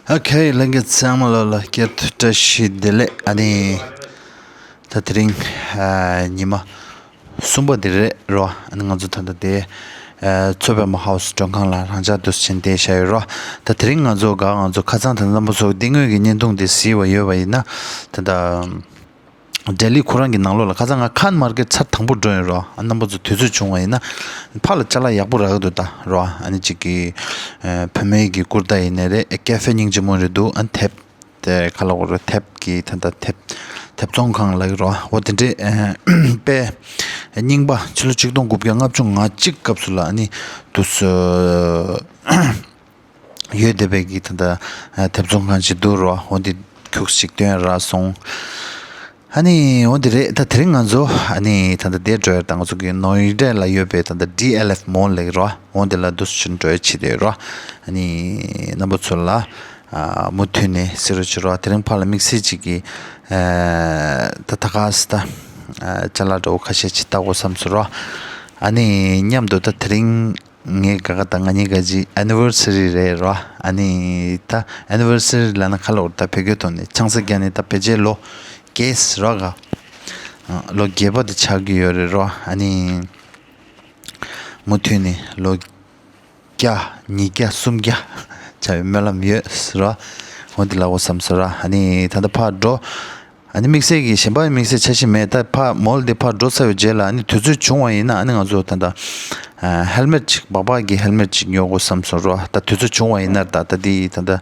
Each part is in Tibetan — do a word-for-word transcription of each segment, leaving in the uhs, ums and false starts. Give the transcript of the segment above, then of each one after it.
ཨོ་ཁེ། ལྷན་རྒྱས་ཚང་མ་ལོ་ལ་སྐྱར་དུ་བཀྲ་ཤིས་བདེ་ལེགས། ཨ་ནི་ད་དེ་རིང་ཨ་ཉི་མ་གསུམ་པ་དེ་རེད་རོ། ཨ་ནི་ང་ཚོ་ད་ལྟ་དེ་ཨ་མཚོ་པདྨ་ཧའུ་སི་མགྲོན་ཁང་ལ་རང་འཇགས་འདུག་སེ་ཕྱིན་བསྡད་བཞག་ཡོད་རོ། ད་དེ་རིང་ང་ཚོ་ག་ང་ཚོ་ཁ་སང་ད་ལྟ་རྣམ་པ་ཚོ་འདི་སྔོན་གྱི་བརྙན་ཐུང་དེ་གཟིགས་པ་ཡོད་པ་ཡིན་ན། ད་ལྟ་ལྡི་ལི་ཁོ་རང་གི་ནང་ལོགས་ལ་ཁ་སང་ང་ཁཱན་མར་ཀེཊ་ཚར་དང་པོ་འགྲོ་ཡིན་རོ། ཨ་རྣམ་པ་ཚོ་དུས་ཚོད་བྱུང་བ་ཡིན་ན་ཕར་ལ་ཅ་ལག་ཡག་པོ་རག་གི་འདུག་ད་རོ། ཨ་ནི་གཅིག་གི་ཨ་བུད་མེད་ཀྱི་ཀུར་ཏ་ཡིན་ནའི་རེད། ཀེ་ཧྥེ་སྙིང་རྗེ་མོ་རེད་འདུག་ཨ་ནི་དེབ་དེ་ག་ལ་འོ་རེད། དེབ་ཀྱི་ད་ལྟ་དེབ་དེབ་ཚོང་ཁང་ལ་ཡོད་རོ། འོ་དེ་འདྲས་ཨ་དཔེ་རྙིང་པ་ཕྱི་ལོ་ཆིག་སྟོང་དགུ་བརྒྱ་ལྔ་བཅུ་ང་གཅིག་སྐབས་སུ་ལ་ཨ་ནི་དུས་སུ་ཡོད་བསྡད་པའི་གི་ད་ལྟ་ཨ་དེབ་ཚོང་ཁང་ཅིག་འདུག་རོ། འོ་འདི་ཁྱུག་ཅིག་སྟོན་རག་སོང་། ཨ་ནི་འོ་འདི་རེད། ད་དེ་རིང་ང་ཚོ་ཨ་ནི་ད་ལྟ་དེ་འགྲོ་ཡ་ད་ང་ཚོ་གི་ནོ་ཡི་ཌ་ལ་ཡོད་པའི་ད་ལྟ་ཌི་ཨེལ་ཨེཕ་མོལ་ལབ་ཀྱི་རོ། འོ་འདི་ལ་འདུག་སེ་འགྲོ་ཡ་བྱེད་བསྡད་རོ། ཨ་ནི་རྣམ་པ་ཚོ་ལ་ཨ་མུ་མཐུད་ནས་གཟིགས་རོགས་བྱེད་རོ། དེ་རིང་ཕར་ལ་དམིགས་བསལ་ཅིག་གི་ཨ་ད་ད་ག་ས་ད་ཨ་ཅ་ལག་འདྲ་བོ་ཁ་ཤས་ཅིག་ལྟ་དགོས་བསམ་སོང་རོ། ཨ་ནི་མཉམ་དུ་ད་དེ་རིང་ངའི་ག་ག་ད་ང་གཉིས་ཀ་གི་ཨེ་ནི་ཝར་སི་རི་རེད་རོ། ཨ་ནི་ད་ཨེ་ནི་ཝར་སི་རི་ལབ་ན་ག་ལབ་དགོས་རེད། ད་བོད་སྐད་ཐོག་ནས་ཆང་ས་བརྒྱབ་ནས་ད་ཕལ་ཆེར་ལོ་བརྒྱད་རོ་ག་ཨ་ལོ་བརྒྱད་པ་དེ་ཆགས་ཀྱི་ཡོད་རེད་རོ། ཨ་ནི་མུ་མཐུད་ནས་ལོ་བརྒྱ་ཉིས་བརྒྱ་སུམ་བརྒྱ་ཆགས་པའི་སྨོན་ལམ་ཡོད་རོ། འོ་འདི་ལབ་དགོས་བསམ་སོང་ར། ཨ་ནི་ད་ལྟ་ཕར་འགྲོ། ཨ་ནི་དམིགས་བསལ་གྱི་གཞན་པ་དམིགས་བསལ་འཆར་གཞི་མེད། ད་ཕར་མོལ་འདི་ཕར་འགྲོ་ཚར་བའི་རྗེས་ལ་ཨ་ནི་དུས་ཚོད་བྱུང་བ་ཡིན་ན་ཨ་ནི་ང་ཚོ་ད་ལྟ་ཨ་ཧེལ་མེཊ་ཅིག་སྦག་སྦག་གི་ཧེལ་མེཊ་ཅིག་ཉོ་དགོས་བསམ་སོང་རོ། ད་དུས་ཚོད་བྱུང་བ་ཡིན་ན། ད་ད་འདི་ད་ལྟ་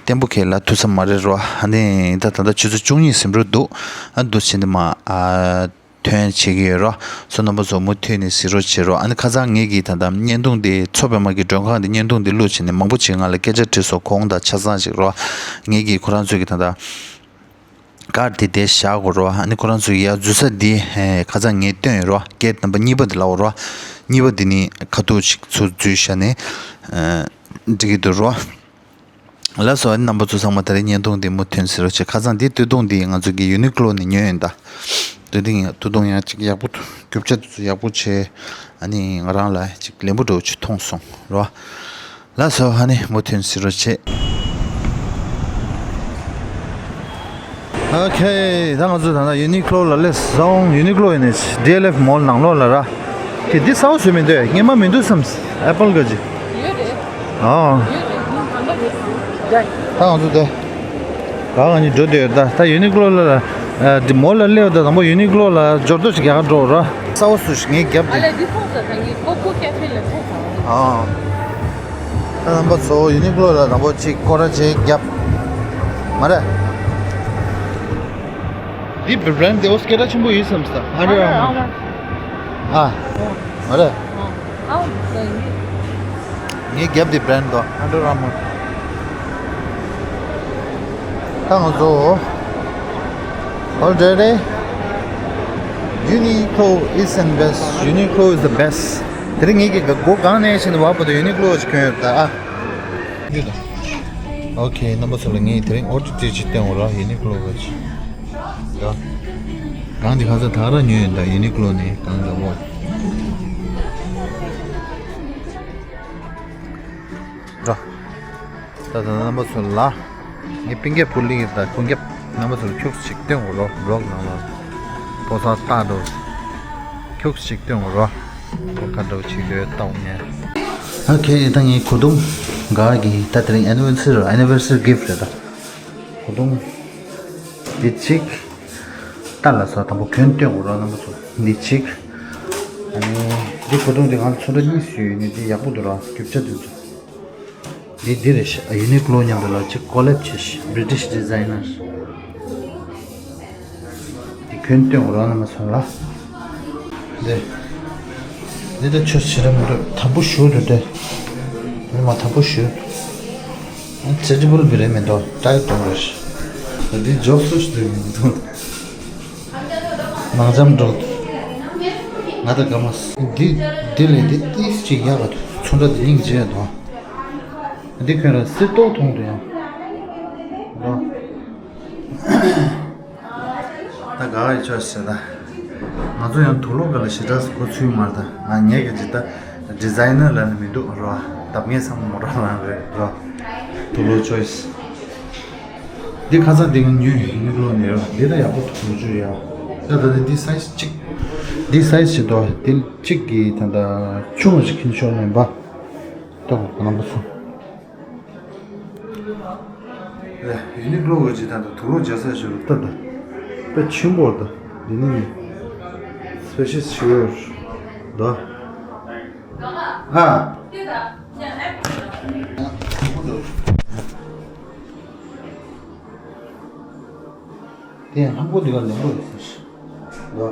ཏེམ་བུ་ཁེ་ལ་ཐུག་ས་མ་རེད་རོ། ཨ་ནི་ད་ད་ལྟ་ཆུ་ཚོད་བཅུ་གཉིས་ཟིན་འགྲོ་འདུག་ཨ་འདུག་སེ་འདི་མ་ཨ་ཐོན་བྱེད་ཀྱི་ཡོད་རོ། སོ་རྣམ་པ་ཚོ་མུ་མཐུད་ནས་གཟིགས་རོགས་བྱེད་རོགས། ཨ་ནི་ཁ་སང་ངེད་ཀྱིས་ད་ལྟ་བརྙན་ཐུང་འདི་མཚོ་པདྨ་གི་མགྲོན་ཁང་འདི་བརྙན་ཐུང་འདི་བླུགས་བྱས་ནས་མང་པོ་ཅིག་ང་ལ་སྐད་ཆ་དྲིས་སོང་། གོང་དང་ཆ་ཚང་ཞིག་རོ། ངེད་ཀྱིས་ཁོ་རང་ཚོ་གི་ད་ལྟ་ཀར་དེ་དེ་བཞག་དགོས་རོ། ཨ་ནི་ཁོ་རང་ཚོ་ཡར་འཛུལ་ས་འདི་ཨེ་ཁ་སང་ངས་སྟོན་ཡོད་རོ། གེ་ཊི་ནམ་བར་གཉིས་པ་འདི་ལ་འོ་རོ། གཉིས་པ་འདི་ནི་ཁ་ཐུག་ཅིག་ཚུར་འཛུལ་བཞག་ནས་ཨ་འགྲིག་གི་འདུག་རོ། ལགས་སོ། ཨ་ནི་རྣམ་པ་ཚོ་ཚང་མ་ད་རེས་བརྙན་ཐུང་འདི་མུ་མཐུད་གཟིགས་རོགས་བྱེད། ཁ་སང་འདི་སྟོད་ཐུང་འདི་ང་ཚོ་གི་ཡུ་ནི་ཀློ་ནས་ཉོས་ཡིན་ད། སྟོད་ཐུང་ཡང་སྟོད་ཐུང་ཡང་ཅིག་ཡག་པོ་རྒྱུ་ཆ་དེ་ཚོ་ཡག་པོ་བྱས། ཨ་ནི་ང་རང་ལ་ཅིག་ལེན་པོ་འདྲ་བོ་ཅིག་མཐོང་སོང་རོ། ལགས་སོ། ཨ་ནི་མུ་མཐུད་གཟིགས་རོགས་བྱེད། ཨོ་ཁེ། ད་ང་ཚོ་ད་ལྟ་ཡུ་ནི་ཀློ་ལ་སླེབས་སོང་། ཡུ་ནི་ཀློ་ཡིན་ནི་ཌི་ཨེལ་ཨེཕ་མོལ་ནང་ལོགས་ལ་ར། ཁེ་འདི་གསར་པ་བཟོས་མི་འདུག་སྔོན་མ་མི་འདུག་བསམ། ཨེ་པལ་ག་ཅི། ཡོད་རེད། ཨོ། ཡོད་རེད། ད་ང་ཚོ་དེ་ག་ང་གཉིས་འགྲོ་འདོད་ཡོད། ད་ད་ཡུ་ནི་ཀློ་ལ་ལ་འདི་མོལ་ལ་སླེབས། ད་དང་པོ་ཡུ་ནི་ཀློ་ལ་འབྱོར་ཐོ་ཞིག་རྒྱག་ག་འགྲོ་ར། གསར་པ་བཟོས་ཤིག་ངས་བརྒྱབ་དེ། ཨ་ལས་འདི་ཐོག་ས་ད་ངས་ཀོ་ཀོ་ཀེ་ཧྥེ་ལ་ཐོག་ས། ཨོ། ད་རྣམ་པ་ཚོ་ཡུ་ནི་ཀློ་ལ་དང་པོ་གཅིག་སྐོར་ར་ཅིག་བརྒྱབ། མ་རེད། འདི་བྷི་རེན་ཌི་དེ་འོ་སྐད་གྲགས་ཆེན་པོ་ཡོད་བསམ་སྟེ། ཨན་ཌར་ཨར་མར། ཨ། མ་རེད། ངས་བརྒྱབ་དེ་བྷི་རེན་ཌི་དོ། ཨན་ཌར་ཨར་མར། ད་ང་ཚོ། Already Uniqlo is the best. Uniqlo is the best. དེ་རིང་ངེད་ཀྱིས་སྒོ་གང་ནས་ཕྱིན་ནས་བབ་པ་དང་ཡུ་ནི་ཀློ་ཞིག་གྱོན་ཡོད་ད། ཨ། ཡོད་ད། ཨོ་ཁེ། རྣམ་པ་ཚོ་ལ་ངས་དེ་རིང་ཨོར་ཌར་ཅིག་སྟོན་དགོས་ར། ཡུ་ནི་ཀློ་གི་ཅིག་ཡ། གང་དེ་ཁ་ས་ད་ར་ཉོས་ཡོད་ད། ཡུ་ནི་ཀློ་ནས་གང་འདྲ་བོ། འགྲོ། ད་ད་རྣམ་པ་ཚོ་ལ་ངས་པིན་ཀེ་པུ་ལིང་ད་ཀུན་ཁྱབ་རྣམ་པ་ཚོ་ལ་ཁྱུག་ཅིག་སྟོན་དགོས་རོ། བི་ལོག་ནང་ལ་ཕོ་གསར་ལྟ་འགྲོ། ཁྱུག་ཅིག་སྟོན་དགོས་རོ། ཁོ་ཁ་འགྲོ་ཅིག་ཡོད་ལྟ་འོང་ངས། ཨོ་ཁེ། ད་ངའི་གོས་ཐུང་ག་གི་ད་དེ་རིང་ཨེ་ནི་ཝར་སི་རི་ཨེ་ནི་ཝར་སི་རི་གིཕ་ཊི་རེད་ད། གོས་ཐུང་འདི་གཅིག་ལྟ་ལ་སོ་དང་པོ་གྱོན་སྟོན་དགོས་རོ། རྣམ་པ་ཚོ་འདི་གཅིག་ཨ་ནི་འདི་གོས་ཐུང་འདི་ང་ཚོ་ཚོན་ཁྲ་གཉིས་སུ་ཡོད་ནི་འདི་ཡག་པོ་འདུག་ར། རྒྱུ་ཆ་འདི་ཚོ། འདི་འདི་རེད་ཤག་ཡུ་ནི་ཀློ་མཉམ་དུ་ལ་གཅིག་ཀོ་ལེབ་བྱས་ཤག་བྷི་རི་ཊིཤ་ཌི་ཛའི་ནར། འདི་གྱོན་སྟོན་དགོས་རོ་རྣམ་པ་ཚོ་ལ། འདི་འདི་ད་ཆོས་བྱེད་ར་མི་འདུག་དམ་པོ་ཞུ་འདུག་སྟེ། འདི་མ་དམ་པོ་ཞུ། སི་ཊི་བུལ་བི་རེད་མི་འདུག་ཊའིཊ་འདུག་རེད། འདི་འཇོག་སུ་ཞིག་འདུག་མི་འདུག་ནང་འཇམ་འགྲོ། ང་དང་དགའ་མ་སོང་། འདི་འདི་ལས་འདི་ཏིས་ཅིག་ཡག་ག་འདུག་ཚོན་ཁྲ་འདི་སྙིང་རྗེ་འདུག་འདི་ཁྱོད་རང་སིལ་ཏོག་མཐོང་དུ་ཡང་འདུག་ད་ག་བའི་ཆོས་ཟེར་ད། ང་ཚོ་ཡང་དུག་ལོག་ག་ལ་ཞེ་དྲག་གོ་ཚུལ་མ་རེད་ད། ང་ངས་ག་ཅི་ད་ཌི་ཛའི་ནར་ལ་ནི་མི་འདུག་རོ། ལྡབ་ངེས་ཚང་མ་མོ་ཊ་རང་རེད་རོ། དུག་ལོག་ཆོས། འདི་ཁ་སང་འདི་ང་ཉོས་ཡུ་ནིག་ལོ་ནས་ར། འདི་ད་ཡག་པོ་འདུག་ཅུ་ཡ། ད་ད་ད་འདི་སའི་ཛི་གཅིག་འདི་སའི་ཛི་ཞིག་འདུག་འདི་གཅིག་གི་ད་ད་ཆུང་བ་ཞིག་ཁྱིན་ཤོར་ནས་འབའ། ད་གོ་ག་ནམ་པ་སོང་། ཡུ་ནིག་ལོ་གི་ཅི་ད་ད་དུག་ལོག་རྒྱག་ས་ཞིག་ད་ད། དཔེ་ཆེན་པོ་ད། འདི་ནི་སི་པེ་ཤལ་ཞིག་ཡོད་ད། ཨ། དེ་ཡང་ལྷག་པོ་འདི་ག་ལེན་པོ་རེད་ཟེར། ལོ།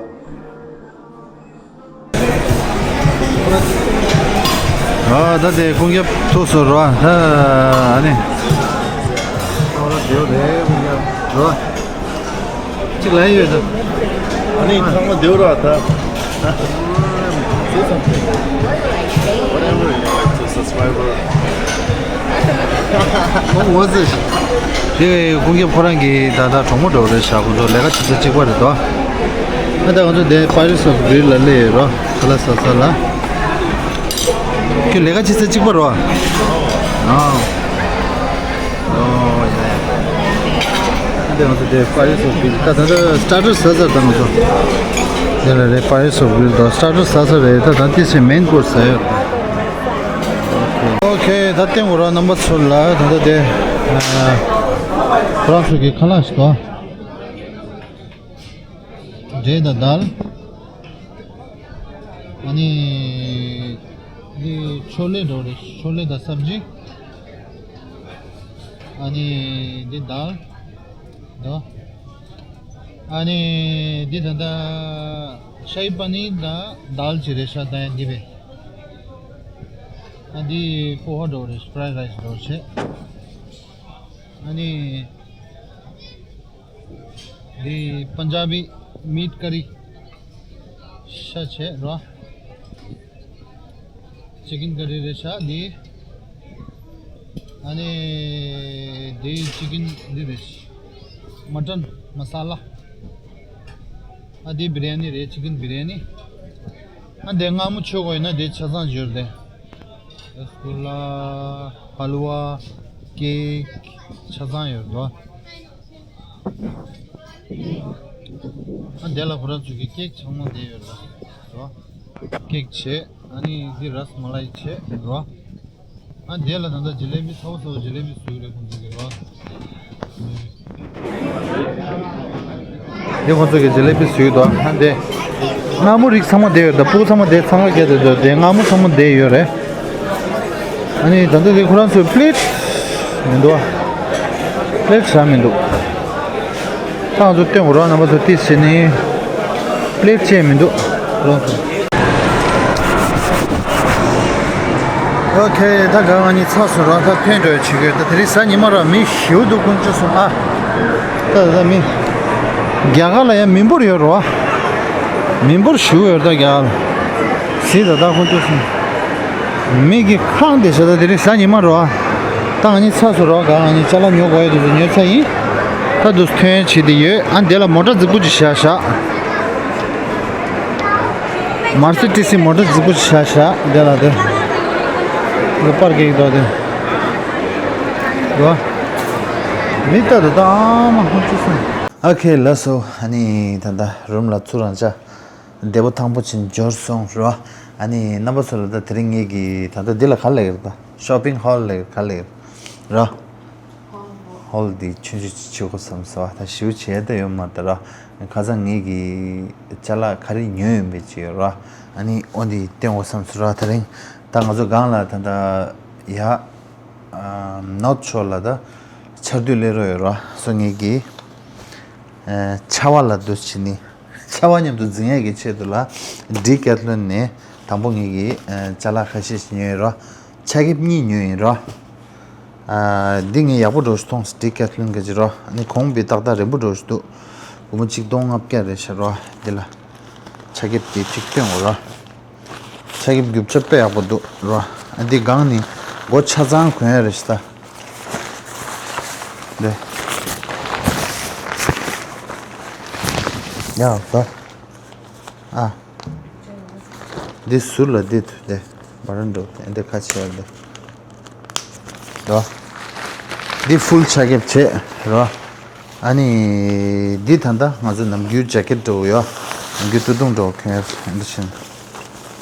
ཨ་ད་དེ་ཀུན་ཁྱབ་ཐུག་སོང་རོ། ཨ་ནི། ཨ་རོ་དེའོ་རེད་ཀུན་ཁྱབ་རོ། གཅིག་ལ་ཡོད་ད། ཨ་ནི་ཚང་མ་བདེའོ་ར་ད། Whatever you like to subscribe. ཨོ་ཟེར། དེ་ཀུན་ཁྱབ་ཁོ་རང་གི་ད་ལྟ་གྲོགས་མོ་འདྲ་བོ་རེད་ཤག་ཁོ་ཚོ་ལས་ཀ་བྱེད་ས་གཅིག་པ་རེད་དོ། ཨ་ད་ང་ཚོ་དེ་Pirates of Bri་ལ་སླེབས་ཡོད་རོ། ཁ་ལག་ཟ་ས་ལ། ཁྱོད་ལས་ཀ་བྱེད་ས་གཅིག་པ་རོ། ཨ། ཨོ་ཡ་ཡ། ཨ་དེ་ང་ཚོ་དེ་Pirates of Bri་ད་ད་ལྟ་སི་ཊར་ཊར་ཟ་ཟེར་ད་ང་ཚོ། དེ་ལ་རེད། Pirates of Bri་དོ་སི་ཊར་ཊར་ཟ་ས་རེད། ད་ད་དེ་སེ་མེན་ཀོར་སི་ཟ་ཡོད། ཨོ་ཁེ། ད་ཐེངས་འོ་ར་རྣམ་པ་ཚོ་ལ་ད་ལྟ་དེ་ཨ་ཁོ་རང་ཚོ་གི་ཁ་ལག་ཞིག་དང་། འབྲས་དང་དལ། ཨ་ནི་འདི་ཆོ་ལེ་འདྲ་བོ་རེད། ཆོ་ལེ་དང་སབ་ཇི། ཨ་ནི་འདི་དལ། དོ། ཨ་ནི་འདི་ད་ལྟ་ཤ་ཡི་པ་ནི་དང་དལ་ཅིག་རེད་ཤག་ད་ཡང་འདི་བས། ཨ་འདི་པོ་ཧ་འདྲ་བོ་རེད། ཕ་རའེ་རའེ་སི་འདྲ་བོ་བྱས། ཨ་ནི་འདི་པན་ཇ་བི་མིཊ་ཀ་རི་ཤ་བྱས་རོ། ཅི་ཀིན་ཀ་རི་རེད་ཤག་འདི། ཨ་ནི་འདི་ཅི་ཀིན་འདི་རེད། མ་ཊན་མ་ས་ལ། ཨ་འདི་བི་རི་ཡ་ནི་རེད། ཅི་ཀིན་བི་རི་ཡ་ནི། ཨ་འདི་མངར་མོ་མཆོད་དགོས་ཡོད་ན་འདི་ཆ་ཚང་ཡོད་རེད། ར་སི་གུ་ལ། ཧ་ལུ་བ། ཀེག་ཆ་ཚང་ཡོད་རེད་དོ། ཨ་འདི་ལ་ཁོ་རང་ཚོ་གི་ཀེག་ཚང་མ་འདི་ཡོད་རེད་དོ། ཀེག་བྱས། ཨ་ནི་འདི་ར་སི་མ་ལའི་བྱས་རོ། ཨ་འདི་ལ་ད་ལྟ་ཇི་ལེ་བི་ཚ་བོ་ཚ་བོ་ཇི་ལེ་བི་བཟོས་རེད་ཁོང་ཚོ་གི་རོ། འདི་ཁོང་ཚོ་གི་ཇི་ལེ་བི་བཟོས་འདུག་ཨ་འདི་མངར་མོ་རིགས་ཚང་མ་འདི་ཡོད། ད་སྤུག་ཚང་མ་འདི་ཚང་མ་བརྒྱབ་འདུག་འདི་མངར་མོ་ཚང་མ་འདི་ཡོད་རེད། ཨ་ནི་ད་ལྟ་འདི་ཁོ་རང་ཚོའི་པི་ལེཊ་མི་འདུག་ཨ། པི་ལེཊ་བཞག་མི་འདུག་ད་ང་ཚོ་སྟོན་དགོས་རོགས། རྣམ་པ་ཚོ་ཏིས་བྱས་ནས་པི་ལེཊ་བཅས་མི་འདུག་ཁོ་རང་ཚོ། ཨོ་ཁེ། ད་ག་ང་གཉིས་ཚར་སོང་ར། ད་ཐོན་འགྲོ་ཡ་བྱེད་དགོས། ད་དེ་རིང་གཟའ་ཉི་མ་ར། མི་ཞེ་པོ་འདུག་དཀོན་མཆོག་གསུམ་ཨ། ད་ད་མི་རྒྱ་གར་ལ་ཡང་མི་འབོར་ཡོད་རོ། མི་འབོར་ཞེ་པོ་ཡོད་ར་ད་རྒྱ་གར་ལ། གཟིགས་ད་ད་དཀོན་མཆོག་གསུམ། མི་གི་ཁང་དེ་བྱས། ད་དེ་རིང་གཟའ་ཉི་མ་རོ་ཨ། ད་ང་གཉིས་ཚར་སོང་རོ། ག་ང་གཉིས་ཅ་ལག་ཉོ་དགོས་ཡ་དེ་ཚོ་ཉོས་ཚར་ཡིན། ད་དུ་ཐོན་བྱེད་དེ་ཡོད། ཨ་འདི་ལ་མོ་ཊ་རྫིག་པོ་ཅིག་བཞག་བཞག་མར་སི་ཏི་སི་མོ་ཊ་རྫིག་པོ་ཞིག་བཞག་བཞག་འདི་ལ་དེ། འདི་པར་གྱི་འདུག་དེ། འདུག་མི་ལྟ་དུ་ད་ཨ་མ་ཧོན་ཅི་སོང་། ཨ་ཁེ་ལགས་སོ། ཨ་ནི་ད་ལྟ་རུམ་ལ་ཚུར་རང་ཅག་བདེ་པོ་ཐང་པོ་ཕྱིན་འབྱོར་སོང་རོ། ཨ་ནི་རྣམ་པ་ཚོ་ལ་ད་དེ་རིང་ངེད་ཀྱི་ད་ལྟ་འདི་ལ་ག་ལ་ཡོད་ད། ཤོ་པིང་ཧོལ་ལ་ག་ལ་ཡོད་རོ། ཧོལ་འདི་ཆུང་ཆུང་ཅིག་བྱེད་དགོས་བསམ་སོང་། ད་ཞེ་པོ་བྱེད་ཡ་ད་ཡོད་མ་རེད་ར། ཁ་སང་ངེད་ཀྱིས་ཅ་ལག་ག་རེ་ཉོས་ཡོད་མེད་ཅིག་ཡོད་ར། ཨ་ནི་ཨོ་འདི་སྟོན་དགོས་བསམ་སོང་ར། དེ་རིང་ད་ང་ཚོ་སྒང་ལ་ད་ལྟ་ཡ་ནོར་ཐི་ཕོལ་ལ་ད་ཆར་དུས་སླེབས་རོགས་ཡོད་ར། སོ་ངེད་ཀྱིས་ཆར་པ་ལ་འདུ་བྱེད་ནི་ཆར་པ་མཉམ་དུ་འཛིང་ཡས་ཀྱི་ཆེད་དུ་ལ་ཌི་ཀེ་ཐི་ལོན་ནས་དང་པོ་ངེད་ཀྱིས་ཅ་ལག་ཁ་ཤས་ཤིག་ཉོས་ཡོད་ར། ཆ་ཁེབས་གཉིས་ཉོས་ཡིན་རོ། ཨ། འདི་ངས་ཡག་པོ་འདྲ་བོ་ཞིག་མཐོང་སོང་། ཌི་ཀེ་ཐི་ལོན་གྱི་རོ། ཨ་ནི་གོང་པའི་ཏག་ཏག་རན་པོ་འདྲ་བོ་ཞིག་འདུག་སྒོར་མོ་གཅིག་སྟོང་ལྔ་བརྒྱ་རེད་ཤག་རོ། འདི་ལ་ཆ་ཁེབས་དེ་གཅིག་སྟོན་དགོས་རོ། ཆ་ཁེབས་རྒྱུ་ཆ་དཔེ་ཡག་པོ་འདུག་རོ། ཨ་འདི་སྒང་ནི་སྒོ་ཆ་ཚང་གོན་ཡ་རེད་ཤག་ད། འདི་ཡག་པ། ཨ། འདི་ཟུར་ལ་འདི་ཐུ་དེ་བ་རན་འགྲོ་དེ་འདི་ཁ་ཕྱེ་བ་འདི། རོ། འདི་ཕུལ་ཆ་ཁེབས་བྱས་རོ། ཨ་ནི་འདི་ད་ལྟ་ང་ཚོ་ནམ་རྒྱུན་ཇེ་ཀེཊ་འདྲ་བོ་ཡོད། ནམ་རྒྱུན་སྟོད་ཐུང་འདྲ་བོ་གྱོན་ཡོད། འདི་བཞིན་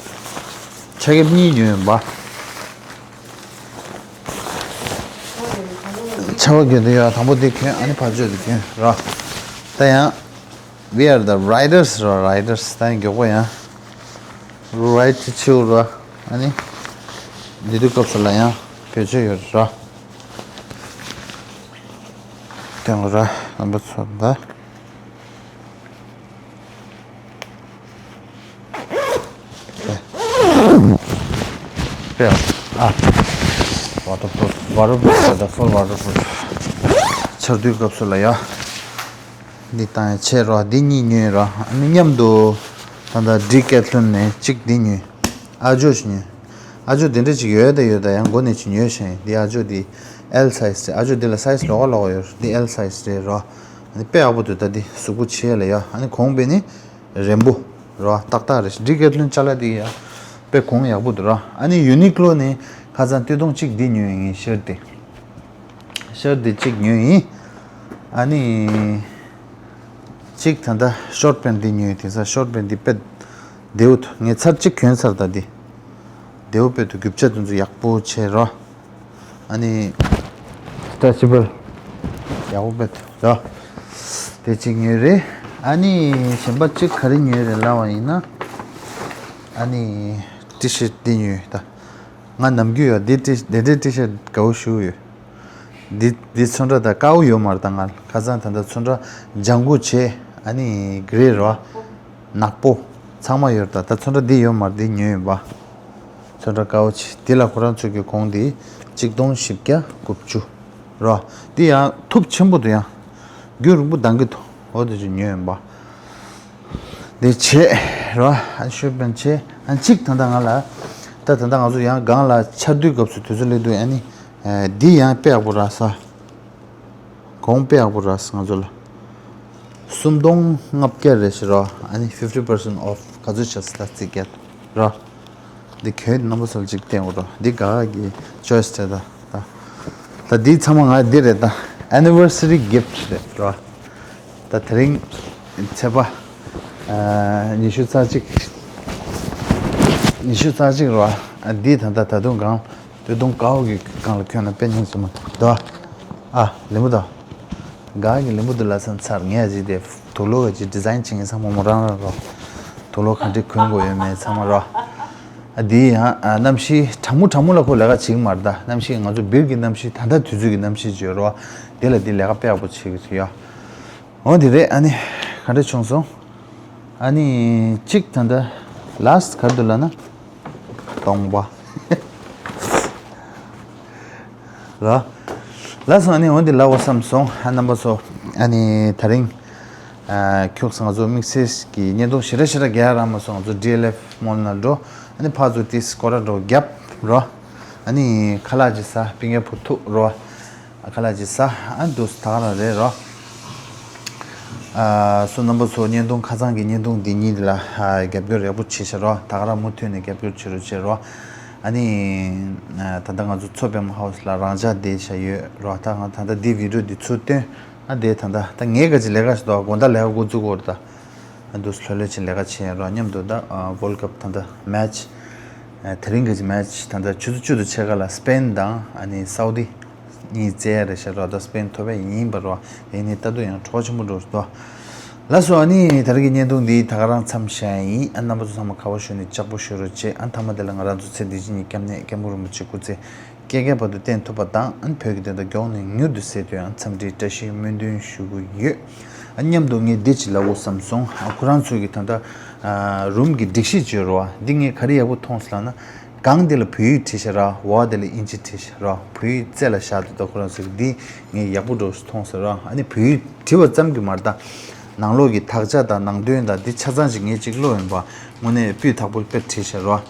ཆ་གེབ་གཉིས་ཉོས་ཡིན་པ། ཆ་བ་གྱོན་དུ་ཡོད། དང་པོ་འདི་གྱོན། ཨ་ནི་ཕར་ཕྱོགས་འདི་གྱོན་ར། ད་ཡང་We are the riders ར། Riders ད་ཡང་མགྱོགས་པོ་ཡང་རའེ་ཌི་བྱེད་ར། ཨ་ནི་འདི་དུས་སྐབས་སུ་ལ་ཡང་བེད་སྤྱོད་ཡོད་ར། དེང་ར་རྣམ་པ་ཚོ་ད། དཔེ་ཨ། ཝ་ཊར་པུ་རུཕ། ཝ་ཊར་པུ་རུཕ་ད། ཕུལ་ཝ་ཊར་པུ་རུཕ། ཆར་དུས་སྐབས་སུ་ལ་ཡ། འདི་བཏང་ཡ་ཆེ་ར། འདི་གཉིས་ཉོས་ར། ཨ་ནི་མཉམ་དུ་ད་ལྟ་ཌི་ཀེ་ཐི་ལོན་ནས་གཅིག་འདི་ཉོས། ཨ་ཇོ་ཞིག་ཉོས། ཨ་ཇོ་དེ་འདྲ་ཅིག་ཡོད་ད་ཡོད་ད། ཡང་མགོ་ནས་ཅིག་ཉོས་ཤིང་། འདི་ཨ་ཇོ་འདི་ཨེལ་སའི་ཛི་རེད། ཨ་ཇོ་འདི་ལ་སའི་ཛི་ལོགས་ཀ་ལོགས་ཀ་ཡོད་རེད། འདི་ཨེལ་སའི་ཛི་རེད་ར། ཨ་ནི་དཔེ་ཡག་པོ་འདུག་ད་འདི་གཟུགས་པོ་ཆེ་ལ་ཡ། ཨ་ནི་གོང་དཔེ་ནི་རན་པོ་ར། ཏག་ཏག་རེད། ཌི་ཀེ་ཐི་ལོན་ཅ་ལག་འདི་ཡ་དཔེ་གོང་ཡག་པོ་འདུག་ར། ཨ་ནི་ཡུ་ནི་ཀློ་ནི་ཁ་སང་སྟོད་ཐུང་གཅིག་འདི་ཉོས་ཡིན། ཤར་ཊི། ཤར་ཊི་འདི་གཅིག་ཉོས་ཡིན། ཨ་ནི་གཅིག་ད་ལྟ་ཤོར་ཊི་པེན་ཊི་འདི་ཉོས་ཡིན། དེང་སང་ཤོར་ཊི་པེན་ཊི་འདི་དཔེ་བདེ་པོ་འདུག་ངས་ཚར་གཅིག་གྱོན་ཚར། ད་འདི་བདེ་པོ་དཔེ་འདུག་རྒྱུ་ཆ་དེ་ཚོ་ཡག་པོ་བྱས་ར། ཨ་ནི་སི་ཊེ་ཅི་བལ་ཡག་པོ་དཔེ་འདུག་ར། དེ་གཅིག་ཉོས་རེད། ཨ་ནི་གཞན་པ་གཅིག་ག་རེ་ཉོས་རེད་ལབ་པ་ཡིན་ན། ཨ་ནི་ཊི་ཤར་ཊི་འདི་ཉོས་ད། ང་ནམ་རྒྱུན་ཡང་འདི་ཊི་འདི་འདྲའི་ཊི་ཤར་ཊི་དགའ་པོ་ཞེ་པོ་ཡོད། འདི་འདི་ཚོན་ཁྲ་ད་དཀར་པོ་ཡོད་མ་རེད། ད་ང་ཁ་སང་ད་ལྟ་ཚོན་ཁྲ་ལྗང་གུ་བྱས། ཨ་ནི་གྷི་རེ་རེད་པ། ནག་པོ་ཚང་མ་ཡོད་རེད། ད་ད་ཚོན་ཁྲ་འདི་ཡོད་མ་རེད། འདི་ཉོས་ཡིན་པ། ཚོན་ཁྲ་དཀར་པོ་བྱས། འདི་ལ་ཁོ་རང་ཚོ་གི་གོང་འདི་གཅིག་སྟོང་བཞི་བརྒྱ་དགུ་བཅུ་རེད་པ། འདི་ཡང་ཐུབ་ཆེན་པོ་འདུག་ཡང་རྒྱུན་རིང་པོ་འདང་གི་འདུག་འོ་དེ་ཚོ་ཉོས་ཡིན་པ། འདི་བྱས་ར། ཨ་ཤོ་པན་བྱས། ཨ་གཅིག་ད་ལྟ་ང་ལ། ད་ད་ལྟ་ང་ཚོ་ཡང་སྒང་ལ་ཆར་དུས་སྐབས་སུ་དུས་ཚོད་སླེབས་དུས། ཨ་ནི་འདི་ཡང་དཔེ་ཡག་པོ་རག་སོང་། གོང་དཔེ་ཡག་པོ་རག་སོང་ང་ཚོ་ལ། སུམ་སྟོང་ལྔ་བརྒྱ་རེད་ཤག་ར། ཨ་ནི་fifty percent off ག་ཚོད་ཆགས་སོང་ད་རྩིས་བརྒྱབ་ར། འདི་གྱོན་རྣམ་པ་ཚོ་ལ་ཅིག་བསྟན་དགོས་ར། འདི་ག་གི་ཅོའི་སི་རེད་ད། ད་ད་འདི་ཚང་མ་ང་འདི་རེད་ད། ཨེ་ནི་ཝར་སི་རི་གིཕ་ཊི་རེད་ར། ད་དེ་རིང་ཚེས་པ་ཨ་ཉི་ཤུ་རྩ་གཅིག་ཉི་ཤུ་རྩ་གཅིག་ར། ཨ་འདི་ད་ད་ད་དུང་གང་སྟོད་ཐུང་དཀར་པོ་གི་སྒང་ལ་གྱོན་ན་དཔེ་སྙིང་རྗེ་མོ་འདུག་ཨ་ལེན་པོ་ད། ག་གི་ལེན་པོ་འདུག་ལབ་ཙང་ཚར། ངས་ཅིག་དེ་དུག་ལོག་གི་ཅིག་ཌི་ཛའིན་བྱེད་མཁན་ཚང་མ་མོ་རང་རང་རོ། དུག་ལོག་ག་འདྲ་གོན་དགོས་ཡོད་མེད་ཚང་མ་རོ། ཨ་འདི་ཡང་ཨ་གནམ་གཤིས་གྲང་མོ་གྲང་མོ་ལ་ཁོ་ལས་ཀ་བྱེད་ཀྱི་མ་རེད་ད། གནམ་གཤིས་ང་ཚོ་སྦིར་གྱི་གནམ་གཤིས་ད་ལྟ་དུས་ཚོད་ཀྱི་གནམ་གཤིས་བརྗོད་རོ། དེ་ལ་འདི་ལས་ཀ་དཔེ་ཡག་པོ་བྱེད་ཀྱི་ཚུལ་ཡོད། འོ་འདི་རེད། ཨ་ནི་ག་འདྲ་བྱུང་སོང་། ཨ་ནི་གཅིག་ད་ལྟ་ལཱ་སི་ཊི་ག་རེ་འདུག་ལབ་ན། སྟོང་པ། ལ། ལགས་སོ། ཨ་ནི་འོ་འདི་ལབ་དགོས་བསམ་སོང་། ཨ་རྣམ་པ་ཚོ། ཨ་ནི་དེ་རིང་ཨ་ཁྱུག་ཙམ་ང་ཚོ་དམིགས་བསལ་གྱི་བརྙན་ཐུང་ཞེ་དྲག་ཞེ་དྲག་རྒྱག་ཡ་རག་མ་སོང་། ང་ཚོ་ཌི་ཨེལ་ཨེཕ་མོལ་ནང་འགྲོ། ཨ་ནི་ཕར་ཚུར་ཏིས་སྐོར་ར་འགྲོ་རྒྱབ་རོ། ཨ་ནི་ཁ་ལག་ཅིག་ཟ། པིང་ཡ་བུ་ཐུག་རོ། ཨ་ཁ་ལག་ཅིག་ཟ། ཨ་འདུག་ད་ག་རང་རེད་རོ། ཨ་སོ་རྣམ་པ་ཚོ། བརྙན་ཐུང་ཁ་སང་གི་བརྙན་ཐུང་འདི་གཉིས་ལ་ཨ་རྒྱབ་སྐྱོར་ཡག་པོ་བྱེད་ཤག་རོ། ད་ག་རང་མུ་མཐུད་ནས་རྒྱབ་སྐྱོར་བྱེད་རོགས་བྱེད་རོ། ཨ་ནི་ཨ་ད་ལྟ་ང་ཚོ་མཚོ་པདྨ་ཧའུ་སི་ལ་རང་འཇགས་བསྡད་བཞག་ཡོད་རོ། ད་ང་ད་ལྟ་འདི་བི་ཌི་ཡོ་འདི་ཚུར་བཏོན། ཨ་དེ་ད་ལྟ་ད་ངས་ག་ཅིག་ལས་ཀ་ཞིག་འདུག་དགོང་དག་ལས་ཀ་འགོ་འཛུགས་དགོས་རེད་ད། ཨ་འདུག་ལྷོད་ལྷོད་ཅིག་ལས་ཀ་བྱེད་ཡ་རོ། མཉམ་དུ་ད་ཨ་ཝོལ་ཌི་ཀབ་ད་ལྟ་མེ་ཆི་ཨ་དེ་རིང་གི་མེ་ཆི་ད་ལྟ་ཆུ་ཚོད་བཅུ་དང་ཕྱེད་ཀ་ལ་སི་པེན་དང་ཨ་ནི་སའུ་དི་གཉིས་རྩེ་ཡ་རེད་ཤག་རོ། ད་སི་པེན་ཐོབ་ཡ་ཡིན་པ་རོ། དེ་ནི་ལྟ་དུས་ཡང་གྲོགས་ཆེན་པོ་འགྲོ་འདུག་ལགས་སོ། ཨ་ནི་དེ་རིང་གི་བརྙན་ཐུང་འདི་ད་ག་རང་མཚམས་བཞག་ཡིན། ཨ་རྣམ་པ་ཚོ་ཚང་མ་ཁ་པར་ཞུ་ནས་ལྕགས་པོ་ཞུ་རོགས་བྱེད། ཨ་མཐའ་མ་དེ་ལ་ང་རང་ཚོ་ཚེ་འདི་ཕྱི་གཉིས་སྐྱབས་གནས་སྐྱབས་མགོན་རིན་པོ་ཆེ་སྐུ་ཚེ་བསྐལ་བརྒྱའི་བར་དུ་བརྟན་ཐུབ་པ་དང་། ཨ་བོད་ཀྱི་བདེན་མཐའ་མགྱོགས་ནས་མྱུར་དུ་གསལ་ཐུབ་ཡང་འཚམས་འདྲིའི་བཀྲ་ཤིས་སྨོན་འདུན་ཞུ་གི་ཡོད། ཨ་མཉམ་དུ་ངས་འདི་ཅིག་ལབ་དགོས་བསམ་སོང་། ཨ་ཁོ་རང་ཚོ་གི་ད་ལྟ་ཨ་རུམ་གྱི་སྒྲིག་གཞི་བརྗོད་རོགས། འདི་ངས་ག་རེ་ཡག་པོ་མཐོང་སོང་ལབ་ན། སྒང་དེ་ལ་བོད་ཡིག་བྲིས་ཤག་ར། འོག་དེ་ལ་དབྱིན་ཇི་བྲིས་ཤག་ར། བོད་ཡིག་རྩེ་ལ་བཞག་འདུག་ད་ཁོ་རང་ཚོས་འདི་ངས་ཡག་པོ་འགྲོ་མཐོང་སོང་ར། ཨ་ནི་བོད་ཡིག་བྲིས་པ་ཙམ་གྱིས་མ་རེད་ད། ནང་ལོགས་ཀྱི་དག་ཆ་དང་ནང་དོན་དང་འདི་ཆ་ཚང་ཅིག་ངས་ཅིག་ཀློག་ཡིན་པ། དངོས་གནས་སྤུས་དག་པོ་དཔེ་བྲིས་ཤག་ར།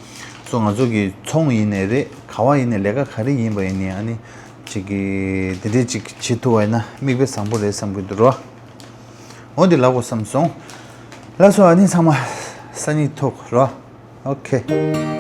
སོ་ང་ཚོ་གི་ཚོང་ཡིན་ནའི་རེད། ག་བ་ཡིན་ནའི་ལས་ཀ་ག་རེ་ཡིན་པ་ཡིན་ནའི་ཨ་ནི་ཅིག་གི་འདི་འདྲས་ཅིག་བྱེད་ཐུབ་པ་ཡིན་ན་མིག་དཔེ་བཟང་པོ་རེད་བསམ་གྱི་འདུག་ར། འོ་འདི་ལབ་དགོས་བསམ་སོང་། ལགས་སོ། ཨ་ནི་ཚང་མ་སང་ཉིན་ཐུག་ར། ཨོ་ཁེ།